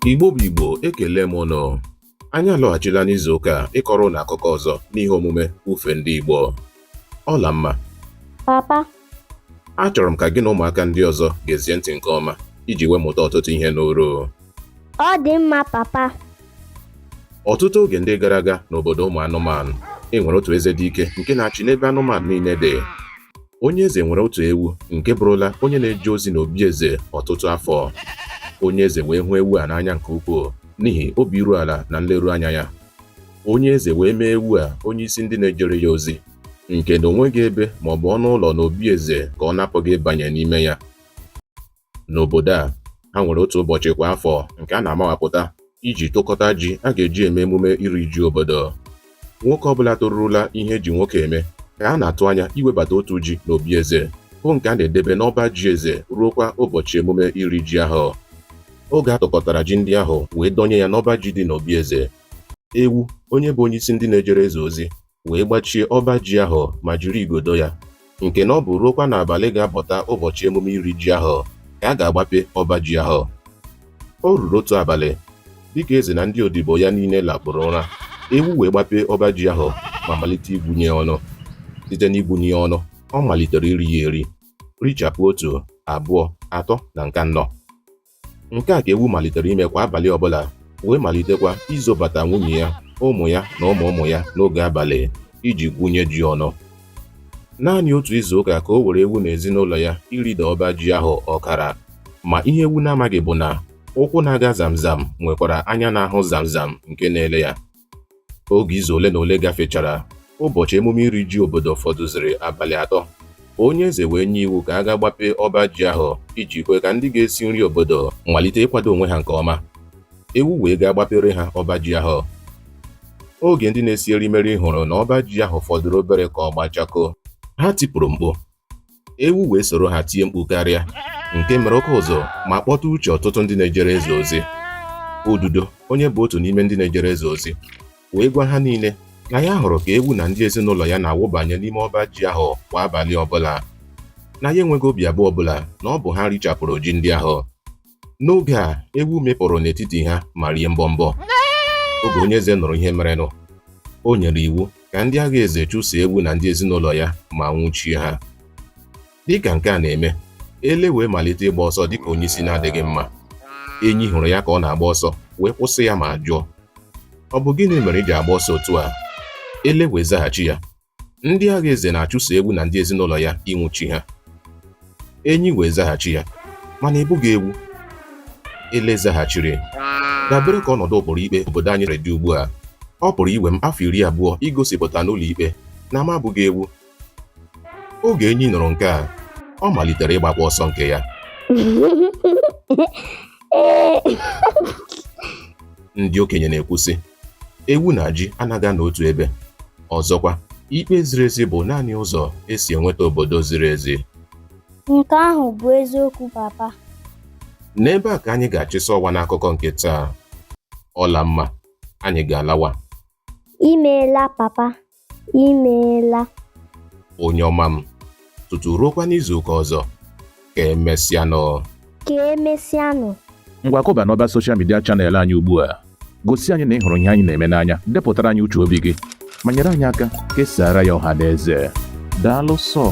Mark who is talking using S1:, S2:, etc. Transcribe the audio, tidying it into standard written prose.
S1: Igbo bụ Igbo, ekele m ụnụ. Anyị alọghachila n'izu ụka a ịkọrọ ụnụ akụkọ ọzọ n'ihe omume Ufe Ndị Igbo. Ọlamma.
S2: Papa.
S1: Achọrọ m ka gị na ụmụaka ndị ọzọ gezie ntị nke ọma iji wee mụta ọtụtụ ihe n'uru.
S2: Ọ dị mma, papa.
S1: Ọtụtụ oge ndị gara aga n'obodo ụmụ anụmanụ, e nwere otu eze dị ike nke na-achị n'ebe anụmanụ niile dị. Onye eze nwere otu ewu nke bụrụla onye na-eje ozi n'obi eze ọtụtụ afọ. Onye eze wee hụ ewu a n'anya nke ukwuu n'ihi obi iru ala na nleru anya ya. Onye eze wee mee ewu a onye isi ndị na-ejere ya ozi, nke na o nweghị ebe ma ọ bụ ọnụ ụlọ n'obi eze ka ọ na-apụghị ịbanye n'ime ya. N'obodo a, ha nwere otu ụbọchị kwa afọ nke a na-amawapụta iji tụkọta ji a ga-eji eme emume iri ji obodo. Nwoke ọbụla torurula ihe e ji nwoke eme ka a na-atụ anya iwebata otu ji n'obi eze, bụ nke a na-edebe n'ọba ji eze ruokwa ụbọchị emume iri ji ahụ. Oge a tụkọtara ji ndị ahụ wee dọnye ya n'ọba ji dị n'obi eze, ewu, onye bụ onyeisi ndị na-ejere eze ozi, wee gbachie ọba ji ahụ ma jiri igodo ya, nke na ọ bụ ruokwa n'abalị ga-abọta ụbọchị emume iri ji ahụ ka a ga-agbape ọba ji ahụ. O ruru otu abalị, dịka eze na ndị odibo ya niile lakpuru ụra, ewu wee gbapee ọba ji ahụ ma malite igwunye ọnụ. Site n'igwunye ọnụ, ọ malitere iri ya eri, richapụ otu, abụọ, atọ na nke anọ. Nke a ka ewu malitere ime kwa abalị ọbụla, wee malitekwa izobata nwunye ya, ụmụ ya na ụmụ ụmụ ya n'oge abalị iji gwunye ji ọnụ. Naanị otu izu ụka ka o were ewu na ezinụlọ ya irida ọba ji ahụ ọkara. Ma ihe ewu na-amaghị bụ na ụkwụ na-aga zamzam nwekwara anya na-ahụ zamzam nke na-ele ya. Oge izu ole na ole gafechara, ụbọchị emume iri ji obodo fọdụziri abalị atọ. Onye eze wee nye iwu ka a gaa gbapee ọba ji ahụ iji kwe ka ndị ga-esi nri obodo malite ịkwado onwe ha nke ọma. Ewu wee gaa gbapere ha ọba ji ahụ. Oge ndị na-esi erimeri hụrụ na ọba ji ahụ fọdụrụ obere ka ọ gbachakoo, ha tipụrụ mkpu. Ewu wee soro ha tie mkpu karịa, nke mere oke ụzụ ma kpọta uche ọtụtụ ndị na-ejere eze ozi. Ududo, onye bụ otu n'ime ndị na-ejere eze ozi, wee gwa ha niile na ya hụrụ ka ewu na ndị ezinụlọ ya na-awụbanye n'ime ọba ji ahụ kwa abalị ọbụla, na ya enweghị obi abụọ ọbụla na ọ bụ ha richapụrụ ji ndị ahụ. N'oge a, ewu mịpụrụ n'etiti ha ma rie mbọmbọ. Oge onye eze nụrụ ihe merenụ, o nyere iwu ka ndị agha eze chụso ewu na ndị ezinụlọ ya ma nwụchie ha. Dịka nke a na-eme, ele wee malite ịgba ọsọ dịka onye isi na-adịghị mma. Enyi hụrụ ya ka ọ na-agba ọsọ wee kwụsị ya ma jụọ, ọ bụ gịnị mere i ji agba ọsọ otu a? Ele wee zaghachi ya, ndị agha eze na-achụso ewu na ndị ezinụlọ ya ịnwụchi ha. Enyi wee zaghachi ya, mana ị bụghị ewu. Ele zaghachiri, dabere ka ọnọdụ ụkpụrụ ikpe obodo anyị dị ugbu a, ọ pụrụ iwe m afọ 20 igosipụta n'ụlọ ikpe na m abụghị ewu. Oge enyi nụrụ nke a, ọ malitere ịgbakwa ọsọ nke ya. Ndị okenye na-ekwu sị, ewu na ji anaghị anọ otu ebe. Ọzọkwa, ikpe ziri ezi bụ naanị ụzọ e si enweta obodo ziri ezi.
S2: Nke ahụ bụ eziokwu, papa.
S1: N'ebe a ka anyị ga-achịsa ọwa n'akụkọ nke taa. Ọlamma, anyị ga-alawa.
S2: Imeela, papa. Imeela.
S1: Onye ọma m, tutu ruokwa n'izu ụka ọzọ. Ka emesịanụ.
S2: Ka emesịanụ.
S3: Ngwa kụba n'ọba social media channel anyị ugbu a. Gosi anyị na ị hụrụ ihe anyị na-eme n'anya, depụtara anyị uche obi gị, ma nyere anyị aka kesaara ya ọha na eze. Daalụ sọ.